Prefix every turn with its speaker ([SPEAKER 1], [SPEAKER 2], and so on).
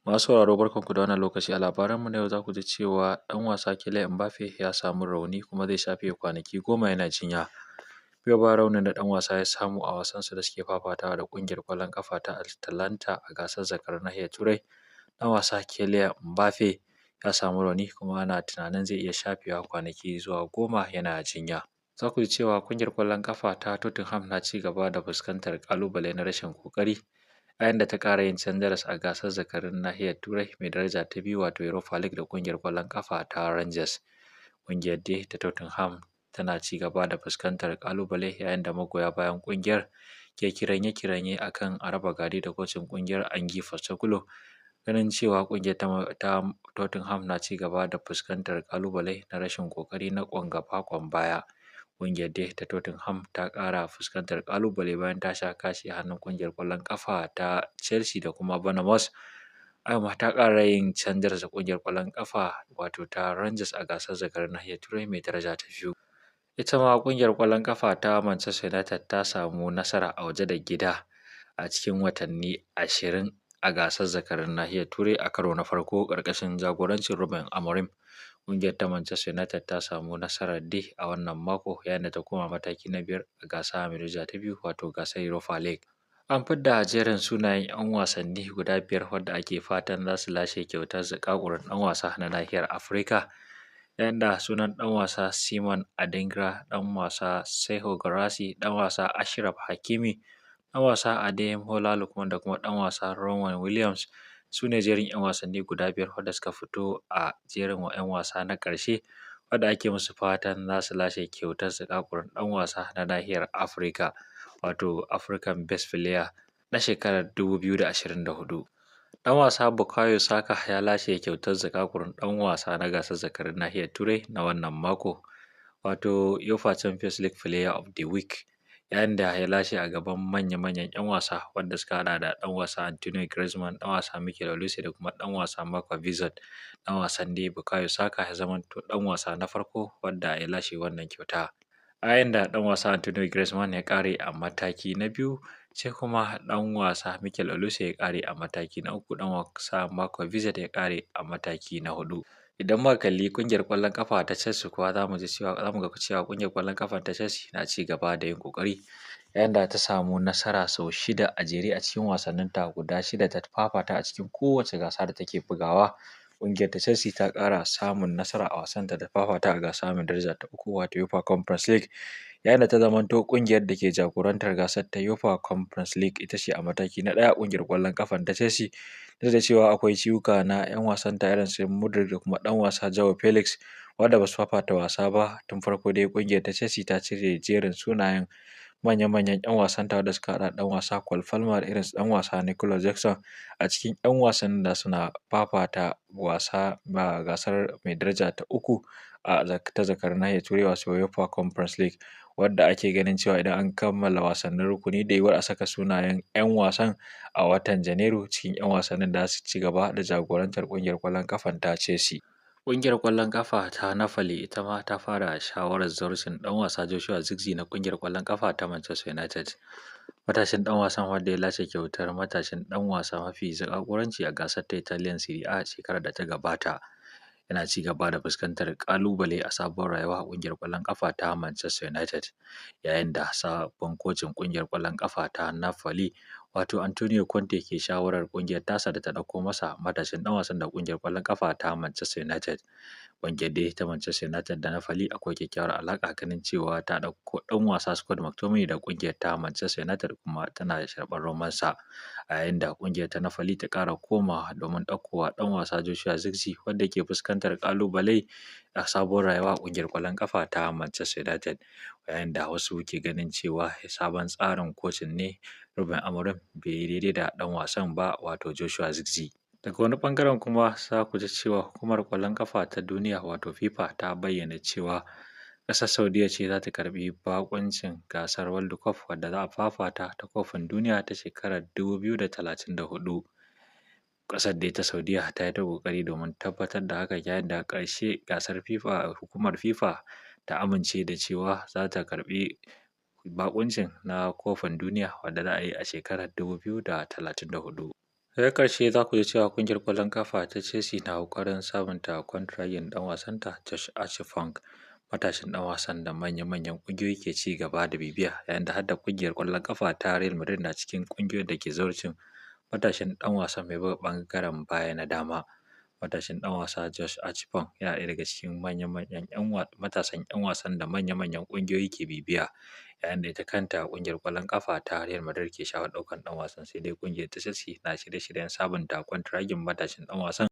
[SPEAKER 1] Masu sauraro, barkanku da wannan lokaci. A labaranmu na yau za ku ji cewa ɗan wasa Kylian Mbappe ya samu rauni kuma zai shafe kwanaki 10 yana jinya. Biyo bayan raunin da ɗan wasa ya samu a wasansu da suke fafatawa da ƙungiyar ƙwallon ƙafa ta Atalanta a gasar zakarun nahiyar Turai, ɗan wasa Kylian Mbappe ya samu rauni kuma ana tunanin zai iya shafewa kwanaki zuwa 10 yana jinya. Za ku ji cewa ƙungiyar ƙwallon ƙafa ta Tottenham na ci gaba da fuskantar ƙalubale na rashin ƙoƙari yayin da ta ƙara yin can jaras a gasar zakarun nahiyar Turai mai daraja ta biyu, wato Europa League, da ƙungiyar ƙwallon ƙafa ta Rangers. Ƙungiyar dai ta Tottenham tana ci gaba da fuskantar ƙalubale yayin da magoya bayan ƙungiyar ke kiranye-kiranye a kan a raba gari da kocin ƙungiyar Ange Postecoglou, ganin cewa ƙungiyar ta Tottenham na ci gaba da fuskantar ƙalubale na rashin ƙoƙari na ƙwan gaba ƙwan baya. Ƙungiyar dai ta Tottenham ta ƙara fuskantar ƙalubale bayan ta sha kashi a hannun ƙungiyar ƙwallon ƙafa ta Chelsea da kuma Bournemouth. A yau ma ta ƙara yin can jaras da ƙungiyar ƙwallon ƙafa, wato ta Rangers, a gasar zakarun nahiyar Turai mai daraja ta biyu. Ita ma ƙungiyar ƙwallon ƙafa ta Manchester United ta samu nasara a waje da gida a cikin watanni 20 a gasar zakarun nahiyar Turai a karo na farko ƙarƙashin jagorancin Ruben Amorim. Ƙungiyar ta Manchester United ta samu nasarar dai a wannan mako yayin da ta koma mataki na biyar a gasa mai daraja ta biyu, wato gasar Europa League. An fidda jerin sunayen 'yan wasanni guda biyar wadda ake fatan za su lashe kyautar zakakurin ɗan wasa na nahiyar Afirka, yayin da sunan ɗan wasa Simon Adingra, ɗan wasa Serhou Guirassy, ɗan wasa Achraf Hakimi, ɗan wasa Ademola Lookman da kuma ɗan wasa Ronwen Williams su ne jerin 'yan wasanni guda biyar wadda suka fito a jerin 'yan wasa na ƙarshe wadda ake musu fatan za su lashe kyautar zakakurin ɗan wasa na nahiyar Afirka, wato African Best Player na shekarar 2024. Ɗan wasa Bukayo Saka ya lashe kyautar zakakurin ɗan wasa na gasar zakarun nahiyar Turai na wannan mako, wato UEFA Champions League Player of the Week, yayin da ya lashe a gaban manya-manyan 'yan wasa wanda suka haɗa da ɗan wasa Antonio Griezmann, ɗan wasa Mikel Olise da kuma ɗan wasa Marco Bizot. Ɗan wasan dai Bukayo Saka ya zamanto ɗan wasa na farko wanda ya lashe wannan kyauta, a yayin da ɗan wasa Antonio Griezmann ya ƙare a mataki na biyu, sai kuma ɗan wasa Mikel Olise ya ƙare a mataki na uku, ɗan wasa Marco Bizot ya ƙare a mataki na huɗu. Idan muka kalli ƙungiyar ƙwallon ƙafa ta Chelsea kuwa, za mu ga cewa ƙungiyar ƙwallon ƙafa ta Chelsea na ci gaba da yin ƙoƙari yayin da ta samu nasara sau shida a jere a cikin wasanninta guda shida ta fafata a cikin kowace gasa da take bugawa. Ƙungiyar ta Chelsea ta ƙara samun nasara a wasanta da fafata a gasa mai daraja ta uku, wato UEFA Conference League, yayin da ta zamanto ƙungiyar da ke jagorantar gasar ta UEFA Conference League. Ita ce a mataki na ɗaya, ƙungiyar ƙwallon ƙafan ta Chelsea, duk da cewa akwai ciwuka na 'yan wasan ta irin su Mudryk da kuma ɗan wasa Joao Felix wanda ba su fafata wasa ba. Tun farko dai ƙungiyar ta Chelsea ta cire jerin sunayen manya-manyan 'yan wasan ta da suka haɗa ɗan wasa Cole Palmer da irin su ɗan wasa Nicolas Jackson a cikin 'yan wasan da suna fafata wasa a gasar mai daraja ta uku a ta zakarun nahiyar Turai, wato UEFA Conference League, wadda ake ganin cewa idan an kammala wasannin rukuni da yiwuwar a saka sunayen 'yan wasan a watan Janairu cikin 'yan wasannin da su ci gaba da jagorantar ƙungiyar ƙwallon ƙafan ta Chelsea. Ƙungiyar ƙwallon ƙafa ta Napoli ita ma ta fara shawarar zawarcin ɗan wasa Joshua Zirkzee na ƙungiyar ƙwallon ƙafa ta Manchester United. Matashin ɗan wasan wanda ya lashe kyautar matashin ɗan wasa mafi zakakuranci a gasar ta Italian Serie A shekarar da ta gabata, yana ci gaba da fuskantar ƙalubale a sabuwar rayuwa a ƙungiyar ƙwallon ƙafa ta Manchester United, yayin da sabon kocin ƙungiyar ƙwallon ƙafa ta Napoli, wato Antonio Conte, ke shawarar ƙungiyar tasa da ta ɗauko masa matashin ɗan wasan da ƙungiyar ƙwallon ƙafa ta Manchester United. Ƙungiyar dai ta Manchester United da Napoli akwai kyakkyawar alaƙa, ganin cewa ta ɗauko ɗan wasa Scott McTominay da ƙungiyar ta Manchester United kuma tana sharɓar romansa, a yayin da ƙungiyar ta Napoli ta ƙara komawa domin ɗaukowa ɗan wasa Joshua Zirkzee wanda ke fuskantar ƙalubale a sabuwar rayuwa a ƙungiyar ƙwallon ƙafa ta Manchester United, yayin da wasu ke ganin cewa sabon tsarin kocin ne Ruben Amorim bai yi daidai da ɗan wasan ba, wato Joshua Zirkzee. Daga wani ɓangaren kuma, za ku ji cewa hukumar ƙwallon ƙafa ta duniya, wato FIFA, ta bayyana cewa ƙasar Saudiyya ce za ta karɓi baƙuncin gasar World Cup wadda za a fafata ta kofin duniya ta shekarar 2034. Ƙasar dai ta Saudiyya ta yi ta ƙoƙari domin tabbatar da hakan, yayin da a ƙarshe gasar FIFA, hukumar FIFA ta amince da cewa za ta karɓi baƙuncin na kofin duniya wadda za a yi a shekarar 2034. Daga ƙarshe za ku ji cewa ƙungiyar ƙwallon ƙafa ta Chelsea na ƙoƙarin sabunta kwantiragin ɗan wasanta Josh Archibald, matashin ɗan wasan da manya-manyan ƙungiyoyi ke ci gaba da bibiya, yayin da har da ƙungiyar ƙwallon ƙafa ta Real Madrid na cikin ƙungiyoyin da ke zawarcin matashin ɗan wasan mai buga ɓangaren baya na dama. Matashin ɗan wasa Josh Archibald yana ɗaya daga cikin manya-manyan matasan 'yan wasan da manya-manyan ƙungiyoyi ke bibiya, yayin da ita kanta ƙungiyar ƙwallon ƙafa ta Real Madrid ke sha'awar ɗaukar ɗan wasan, sai dai ƙungiyar ta Chelsea na shirye-shiryen sabunta kwantiragin matashin ɗan wasan.